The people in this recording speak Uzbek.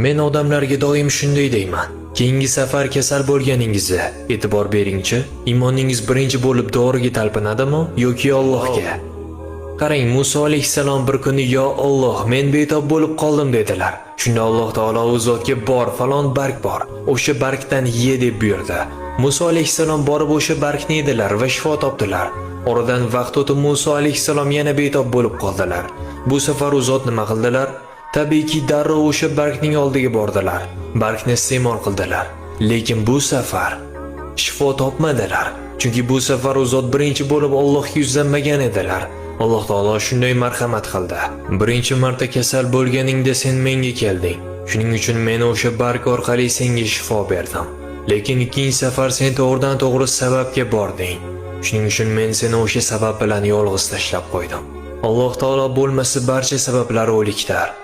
Men odamlarga doim shunday deyman. Keyingi safar kasal bo'lganingizda e'tibor beringchi, iymoningiz birinchi bo'lib doriga talpinadimi yoki Allohga? Qarang, Musa alayhissalom bir kuni: "Yo Alloh, men betob bo'lib qoldim", dedilar. Shunda Alloh taolo u zotga: "Bor, falon barg bor, o'sha bargdan ye", deb buyurdi. Musa alayhissalom borib o'sha bargni yedilar va shifo topdilar. Oradan vaqt o'tib Musa alayhissalom yana betob bo'lib qoldilar. Bu safar u zot nima qildilar? Tabiiyki, darrov o'sha bargning oldiga bordilar. Bargni iste'mol qildilar. Lekin bu safar shifo topmadilar. Chunki bu safar u zot birinchi bo'lib Allohga yuzlanmagan edilar. Alloh taolo shunday marhamat qildi. Birinchi marta kasal bo'lganingda sen menga kelding. Shuning uchun men o'sha barg orqali senga shifo berdim. Lekin ikkinchi safar sen to'g'ridan to'g'ri sababga bording. Shuning uchun men seni o'sha sabab bilan yolg'iz tashlab qo'ydim. Alloh taolo bo'lmasa, barcha sabablar o'likdir.